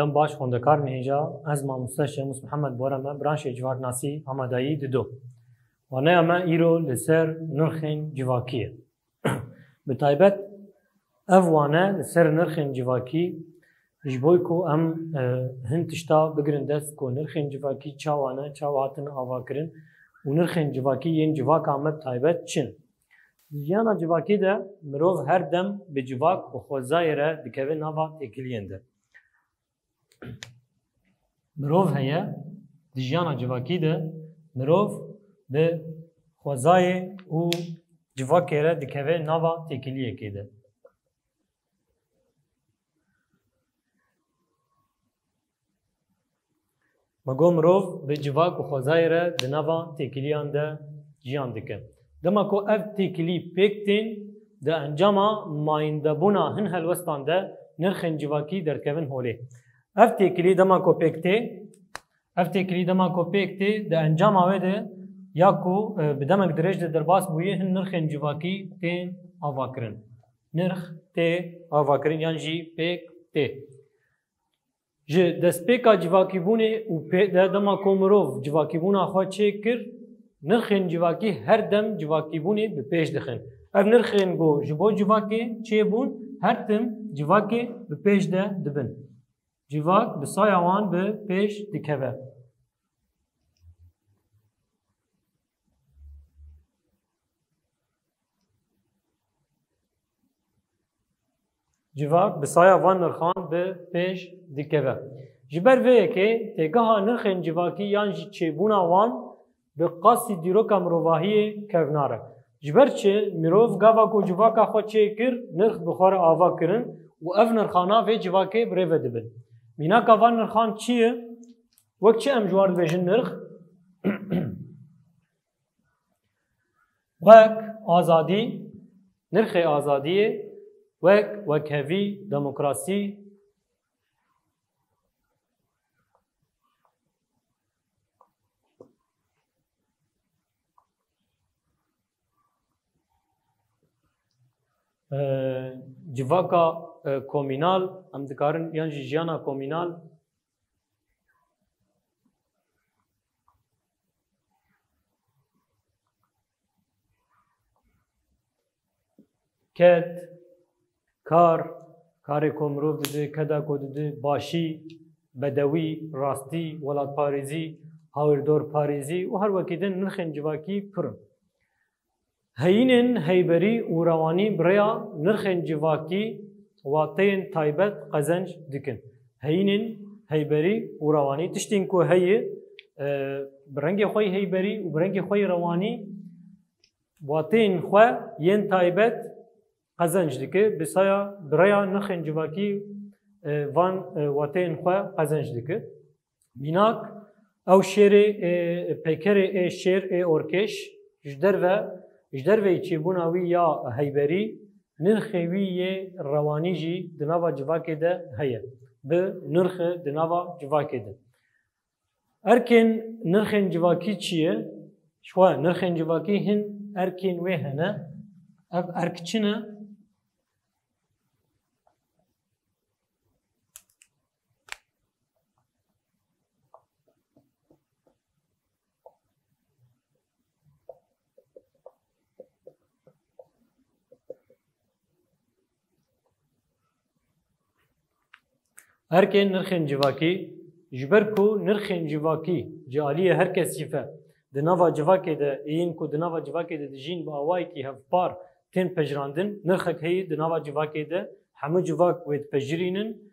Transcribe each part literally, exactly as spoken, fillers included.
Dem baş xwendekarên hêja, ez mamoste Şemus Mihemed Bora me, branşê civaknasî amadayî dido. Waneya me îro li ser nirxên civakî ye. Bi taybet ev wane li ser nirxên civakî, ji bo ku em, e, hin tişta bigirin dest ku nirxên civakî çawa ne, çawa hatin avakirin û nirxên civakî yên civaka me bi taybet çi ne. Di jiyana civakî de mirov her dem bi civak û xwezayê re dikeve nava têkiliyên de. Mirov heye, di jiyana civakî de mirov bi xwezayê û civakê re dikeve nava têkiliyekê de. Me got mirov bi civak û xwezayê re di nava têkiliyan de jiyan dike. Dema ku ev têkilî pêk tên, di encama mayîndebûna hin helwestan de nirxên civakî derdikevin holê. Ev têkilî dema ku pêk tê, ev têkilî dema ku pêk tê, di encama wê de ya ku, e, bi demek dirêj de derbas bûye, hin nirxên civakî tên avakirin. Nirx tê avakirin yan jî pêk tê. Ji destpêka civakîbûnê û pê de dema ku mirov civakîbûna xwe çêkir, nirxên civakî her dem civakîbûnê bi pêş dixin. Ev nirxên ku ji bo civakê çêbûn, her tim civakê bi pêş de dibin. Civak bi saya wan bi pêş dikeve. Civak bi saya van nirxan bi pêş dikeve. Ji ber vê yekê têgeha nirxên civakî yan jî çêbûna wan bi qasî dîroka mirovahiyê kevnar e. Ji ber çi? Mirov gava ku civaka xwe çêkir, nirx bi xwe re ava kirin û ev nirxana vê civakê bi rê ve dibin. Mînaka van nirxan çi ye? Wek çi em ji wan dibêjin nirx? Wek azadî, nirxê azadiyê, wek wekhevî, demokrasî, e, civaka, e, komînal, em dikarin yan jî jiyana komînal, ked, kar, karê ku mirov dide, keda ku dide, başî, bedewî, rastî, welatparêzî, hawirdorparêzî û her wekî din nirxên civakî pir in. Heyînên heyberî û rewanî bi rêya nirxên civakî wateyên taybet qezenc dikin. Heyînên heyberî û rewanî tiştên ku heye, e, bi rengê xwe yî heyberî û bi rengê xwe yî rewanî wateyên xwe yên taybet qezenc dike. Bi saya, bi rêya nirxên civakî, e, van, e, wateyên xwe qezenc dike. Mînak, ew şêrê, ê, peykerê ê şêr ê orkêş ji derve, ji derveyî çêbûna wî ya heyberî, nirxê wî yê rewanî jî di nava civakê de heye. Bi nirxê di nava civakê de. Erkên nirxên civakî çi ye? Ji xwe nirxên civakî hin erkên wê hene. Ev erk çi ne? Erkên nirxên civakî, ji ber ku nirxên civakî ji aliyê her kesî ve di nava civakê de, ê yên ku di nava civakê de dijîn bi awayekî hevpar tên pejirandin, nirxek heye di nava civakê de hemû civak wê dipejirînin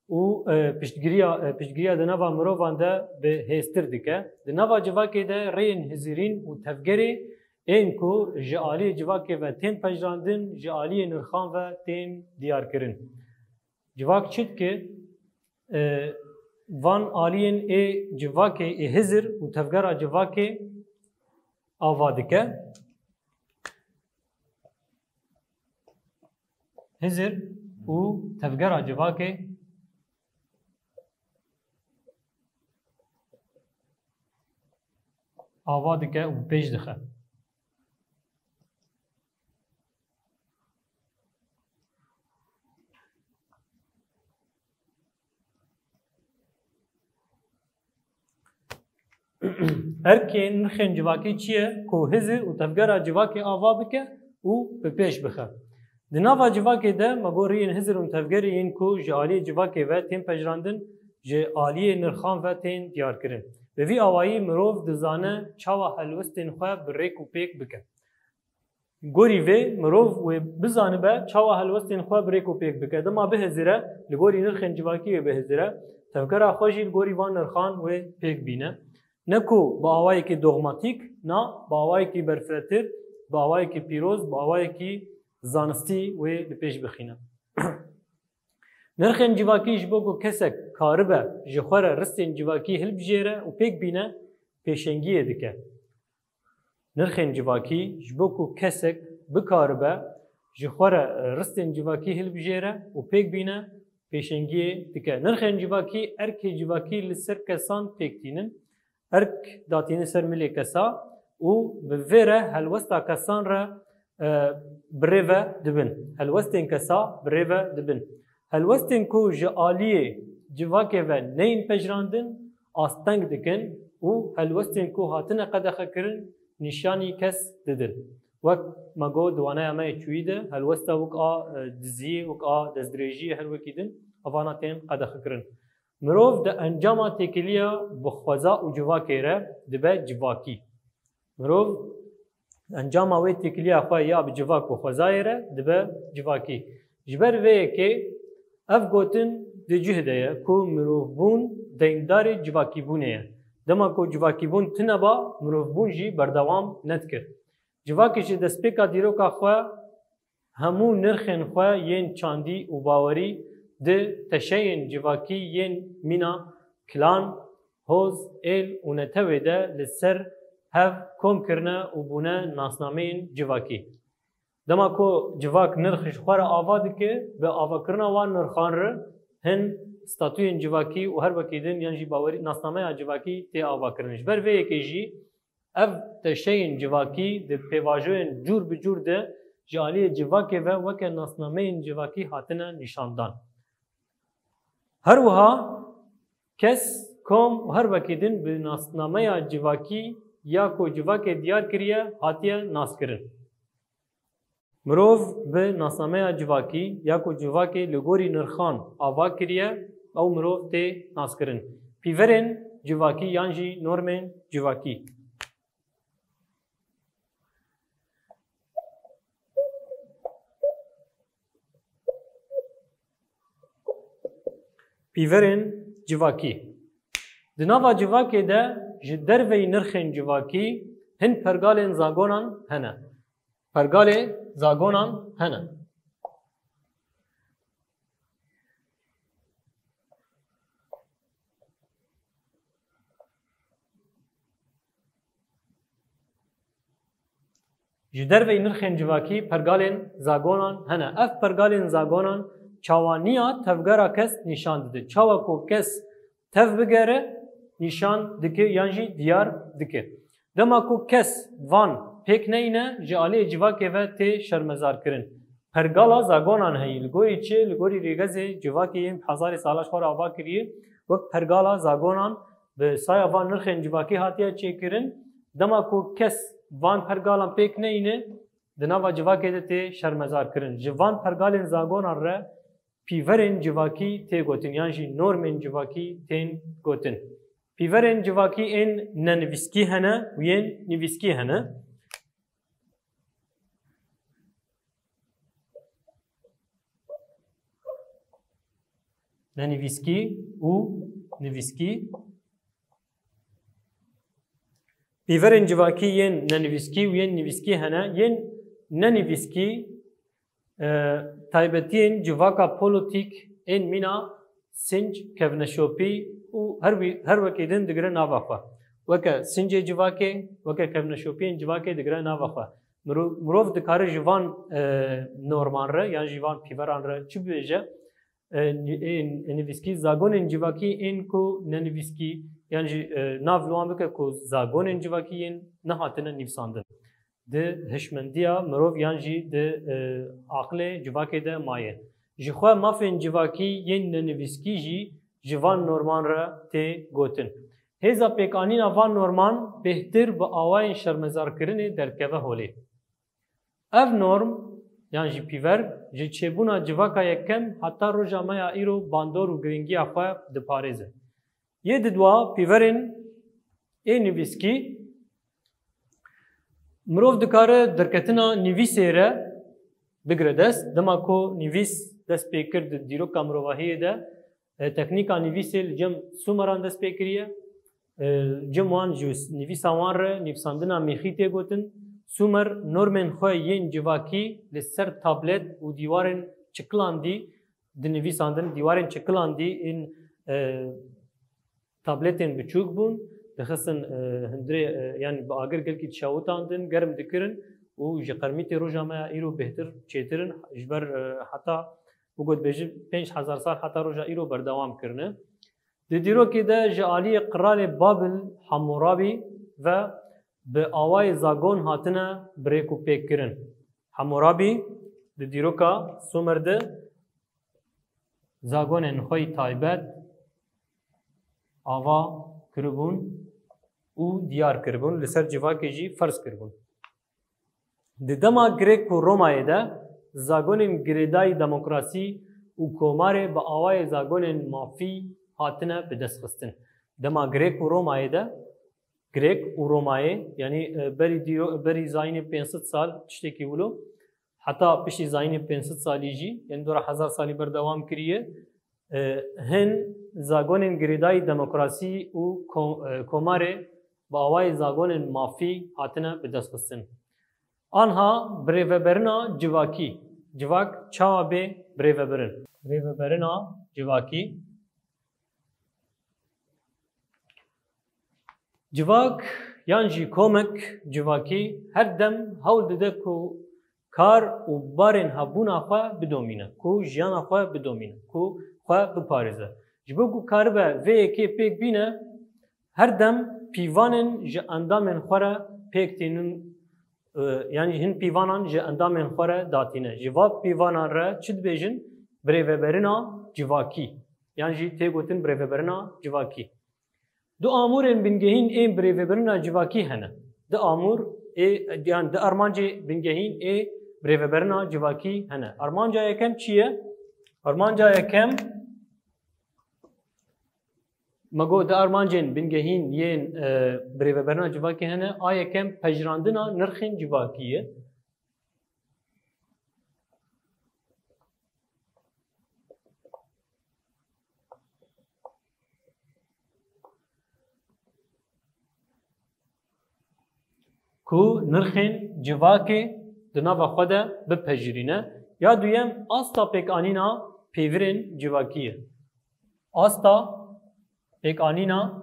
û, e, piştgiriya, e, piştgiriya di nava mirovan de bi hêztir dike. Di nava civakê de rêyên hizirîn û tevgerê ên ku ji aliyê civakê ve tên pejirandin, ji aliyê nirxan ve tên diyarkirin. Civak çi dike? E, van aliyên ê civakê, ê hizir û tevgera civakê ava dike. Hizir û tevgera civakê ava dike û pêş dixe. Erkê nirxên civakî çi ye ku hizir û tevgera civakê ava bike û bi pêş bixe? Di nava civakê de me got riyên hizir û tevgerê yên ku ji aliyê civakê ve tên pejirandin, ji aliyê nirxan ve tên diyarkirin. Bi vî awayî mirov dizane çawa helwestên xwe bi rêk û pêk bike. Gorî vê mirov wê bizanibe çawa helwestên xwe bi rêk û pêk bike. Dema bihizire, li gorî nirxên civakî wê bihizire, tevgera xwe jî li gorî van nirxan wê pêk bîne. Ne ku bi awayekî dogmatîk, na bi awayekî berfirehtir, bi awayekî pîroz, bi awayekî zanistî wê li pêş bixîne. Nirxên civakî ji bo ku kesek karibe ji xwe re ristên civakî hilbijêre û pêk bîne, pêşengiyê dike. Nirxên civakî ji bo ku kesek bikaribe ji xwe re ristên civakî hilbijêre û pêk bîne, pêşengiyê dike. Nirxên civakî erkê civakî li ser kesan pêk tînin. Erk datîne ser milê kesa û bi vê re helwesta kesan re, e, bi rê ve dibin. Helwestên kesa bi rê ve dibin. Helwestên ku ji aliyê civakê ve neyên pejirandin, asteng dikin û helwestên ku hatine qedexekirin, nîşanî kes didin. Wek me got di waneya me yê çûyî de, helwesta wek a, e, diziyê, wek a destdirêjiyê, her wekî din, evana tên qedexekirin. Mirov di encama têkiliya bi xweza û civakê re dibe civakî. Mirov encama wê têkiliya xwe ya bi civak û xwezayê re dibe civakî. Ji ber vê yekê ev gotin di cih de ye ku mirovbûn deyndarê civakîbûnê ye. Dema ku civakîbûn tune ba, mirovbûn jî berdewam nedikir. Civakê ji destpêka dîroka xwe hemû nirxên xwe yên çandî û bawerî di teşeyên civakî yên mîna klan, hoz, êl û netewê de li ser hev kom kirine û bûne nasnameyên civakî. Dema ku civak nirx ji xwe re ava dike, bi avakirina wan nirxan re hin statûyên civakî û her wekî din yan jî bawerî nasnameya civakî tê avakirin. Ji ber vê yekê jî ev teşeyên civakî di pêvajoyên cûr bi cûr de ji aliyê civakê ve weke nasnameyên civakî hatine nîşandan. Her wiha kes, kom û her wekî din bi nasnameya civakî ya ku civakê diyar kiriye hatiye naskirin. Mirov bi nasnameya civakî ya ku civakê li gorî nirxan ava kiriye, ew mirov tê naskirin. Pîverên civakî yan jî normên civakî. Pîverên civakî. Di nava civakê de ji derveyî nirxên civakî hin pergalên zagonan hene. Pergalê zagonan hene. Ji derveyî nirxên civakî pergalên zagonan hene. Ev pergalên zagonan çawaniya tevgera kes nîşan dide. Çawa ku kes tev bigere, nîşan dike yan jî diyar dike. Dema ku kes van pêk neyne, ji aliyê civakê ve tê şermezarkirin. Pergala zagonan heyî. Li gorî çi? Li gorî rêgezê civakê yên bi hezarê sala ji xwe re ava kiriye, wek pergala zagonan bi saya van nirxên civakî hatiye çêkirin. Dema ku kes van pergalan pêk neyne, di nava civakê de tê şermezarkirin. Ji van pergalên zagonan re pîverên civakî tê gotin, yan jî normên civakî tên gotin. Pîverên civakî ên nenivîskî hene û yên nivîskî hene. Nenivîskî û nivîskî. Pîverên civakî yên nenivîskî û yên nivîskî hene. Yên nenivîskî, e, taybetiyên civaka polotîk ên mîna sinc, kevneşopî û her wî, her wekî din digire nava xwe. Weke sincê civakê, weke kevneşopiyên civakê digire nava xwe. Miro-, mirov dikare ji van, e, norman re yan jî van pîveran re çi bibêje? E, ni-, ên, ên nivîskî, zagonên civakî ên ku nenivîskî, yan jî, e, nav li wan bike ku zagonên civakî yên nehatine nivîsandin. Di hişmendiya mirov yan jî di, e, aqilê civakê de maye. Ji xwe mafên civakî yên nenivîskî jî ji van norman re tê gotin. Hêza pêkanîna van norman bêhtir bi awayên şermezarkirinê derkeve holê. Ev norm, yan jî pîver, ji çêbûna civaka yekem heta roja me ya îro bandor û girîngiya xwe diparêze. Yê didwa pîverên ê nivîskî, mirov dikare derketina nivîsê re bigire dest. Dema ku nivîs dest pê kir di dîroka mirovahiyê de, e, teknîka nivîsê li cem Sumeran dest pê kiriye. E, cem wan ji nivîsa wan re nivîsandina mîxî tê gotin. Sumer normên xwe yên civakî li ser tablet û dîwarên çikilandî, dinivîsandin, dîwarên çikilandî ên, e, tabletên biçûk bûn, dixistin, e, hundirê, e, yanî bi agir gelkî dişewitandin, germ dikirin û ji qermîtê roja me ya îro bêhtir, çêtir in, ji ber, e, heta, bigot bêjin, pênc hezar sal heta roja îro berdewam kirine. Di dîrokê de ji aliyê qiralê Babil Hammurabî ve bi awayê zagon hatine birêk û pêk kirin. Hammurabî di dîroka Sumer de zagonên xwe yî taybet ava kiribûn û diyar kiribûn, li ser civakê jî ferz kiribûn. Di dema Grêk û Romayê de zagonên girêdayî demokrasî û komarê bi awayê zagonên mafî hatine bidestxistin. Dema Grêk û Romayê de, Grêk û Romayê, yanî, e, berî dîro-, berî zayînê pênc sed sal tiştekî wilo, heta piştî zayînê pênc sed salî jî, yanî dora hezar salî berdewam kiriye, e, hin zagonên girêdayî demokrasî û ko-, e, komarê bi awayê zagonên mafî hatine bidestxistin. Anha birêveberina civakî. Civak çawa bê birêvebirin? Birêveberina civakî. Civak yan jî komek civakî her dem hewl dide ku kar û barên hebûna xwe bidomîne, ku jiyana xwe bidomîne, ku xwe biparêze. Ji bo ku karibe vê yekê pêk bîne, her dem pîvanên ji endamên xwe re pêk tînin, e, yanî hin pîvanan ji endamên xwe re datîne. Ji va pîvanan re çi dibêjin? Birêveberina civakî. Yan jî tê gotin birêveberina civakî. Du amûrên bingehîn ê birêvebirina civakî hene. Du amûr ê, yan du armancê bingehîn ê birêvebirina civakî hene. Armanca yekem çi ye? Armanca yekem, me got du armancên bingehîn yên, e, birêvebirina civakî hene. A yekem pejirandina nirxên civakî ye. Ku nirxên civakê di nava xwe de bipejirîne. Ya duyem, asta pêkanîna pêvirên civakî ye. Asta pêkanîna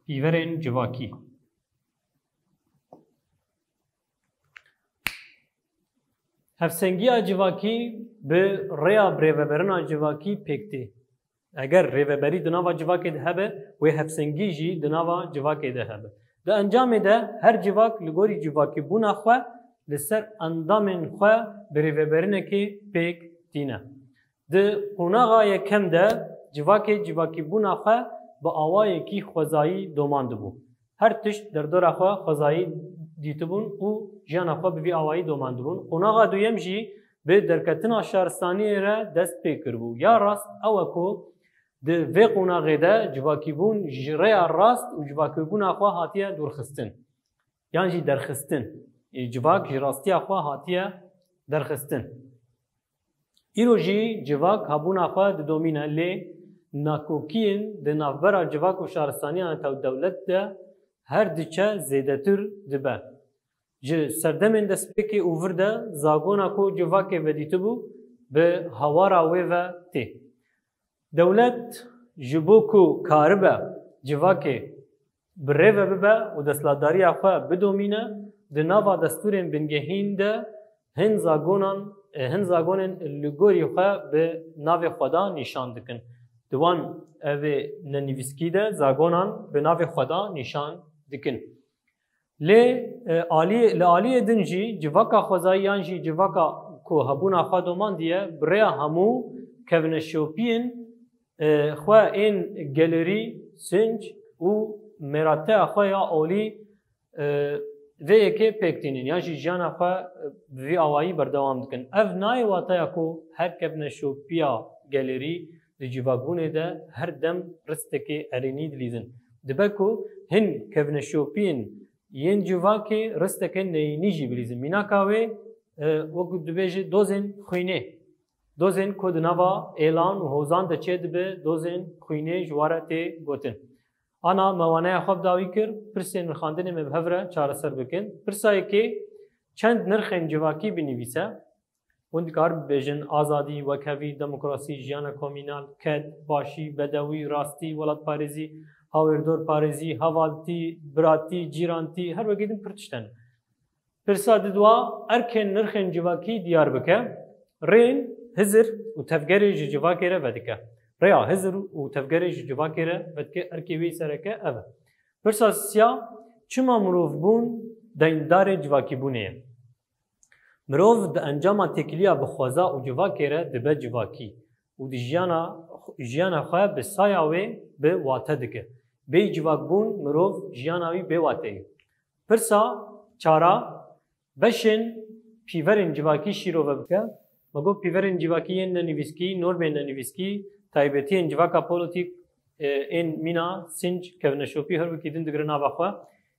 pîverên civakî. Hevsengiya civakî bi rêya birêveberina civakî pêk tê. Eger rêveberî di nava civakê de hebe, wê hevsengî jî di nava civakê de hebe. Di encamê de her civak li gorî civakîbûna xwe li ser endamên xwe birêveberinekê pêk tîne. Di qonaxa yekem de civakê civakîbûna xwe bi awayekî xwezayî domandibû. Her tişt derdora xwe xwezayî dîtibûn û jiyana xwe bi vî awayî domandibûn. Qonaxa duyem jî bi derketina şaristaniyê re dest pê kiribû. Ya rast ew e ku di vê qonaxê de civakîbûn ji rêya rast û civakîbûna xwe hatiye dûrxistin. Yan jî derxistin. Ê, civak ji rastiya xwe hatiye derxistin. Îro jî civak hebûna xwe didomîne, lê nakokiyên di navbera civak û şaristaniya navdewlet de her diçe zêdetir dibe. Ji serdemên destpêkê û vir de zagona ku civakê vedîtibû, bi hawara wê ve tê. Dewlet ji bo ku karibe civakê bi rê ve bibe û desthilatdariya xwe bidomîne, di nava destûrên bingehîn de hin zagonan, e, hin zagonên li gorî xwe bi navê xwe de nîşan dikin. Di wan evê nenivîskî de zagonan bi navê xwe de nîşan dikin. Lê e, aliyê, li aliyê din jî civaka xwezayî yan jî civaka ku hebûna xwe domandiye, bi rêya hemû kevneşopiyên e, xwe ên gelerî, sinc û mêrateya xwe ya olî e, vê yekê pêk tînin yan jî jiyana xwe e, bi vî awayî berdewam dikin. Ev nayê wateya ku her kevneşopiya gelerî di civakbûnê de her dem ristekê erênî dilîzin. Dibe ku hin kevneşopiyên yên civakê risteke neyînî jî bilîzin. Mînaka wê e, wekî dibêje dozên xwînê. Dozên ku di nava êlan û hozan de çêdibe, dozên xwînê ji wa re tê gotin. Ana me waneya xwe bi dawî kir, pirsên rixandinê me bi hev re çareser bikin. Pirsa yekê, çend nirxên civakî binivîse. Hûn dikarin bibêjin azadî, wekhevî, demokrasî, jiyana komînal, ked, başî, bedewî, rastî, welatparêzî, hawêrdorparêzî, hevaltî, biratî, cîrantî, her wekî din pir tişt hene. Pirsa didwa, erkên nirxên civakî diyar bike. Rên hizir û tevgerê ji civakê re vedike. Rêya hizir û tevgerê ji civakê re vedike, erkê wê sereke ev e. Pirsa sisiya, çima mirovbûn deyndarê civakîbûnê ye? Mirov di encama têkiliya bi xweza û civakê re dibe civakî û di jiyana, jiyana xwe bi saya wê bi wate dike. Bêyî civakbûn mirov jiyana wî bê wate ye. Pirsa çara, beşên pîverên civakî şîrove bike. Me got pîverên civakî yên nenivîskî, normên nenivîskî, taybetiyên civaka polotîk, e, ên mîna, sinc, kevneşopî her wekî din digire nava xwe.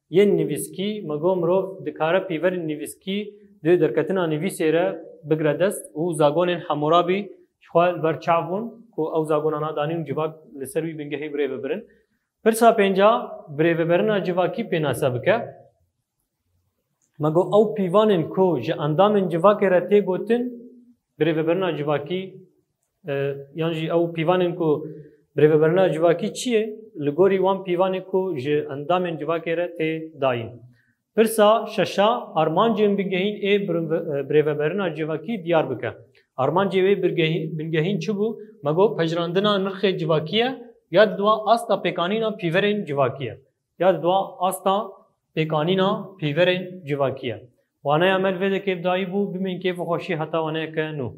Yên nivîskî, me got mirov dikare pîverên nivîskî di derketina nivîsê re bigire dest û zagonên Hemûrabî ji xwe li ber çav bûn ku ew zagonana danîn û civak li ser wî bingehî birêve birin. Pirsa pênca, birêveberina civakî pênase bike. Me got ew pîvanên ku ji endamên civakê re tê gotin, birêveberina civakî, e, yan jî ew pîvanên ku birêveberina civakî çi ye? Li gorî wan pîvanê ku ji endamên civakê re tê dayîn. Pirsa şeşa, armancên bingehîn ê birve-, e, birêveberina civakî diyar bike. Armancê wê birgehî-, bingehîn çi bû? Me got pejirandina nirxê civakî ye, ya di dua asta pêkanîna pîverên civakî ye. Ya di dua asta pêkanîna pîverên civakî ye. Waneya me li vê dekê bi dayî bû, bimîn kêf û xweşî heta waneyeke nû.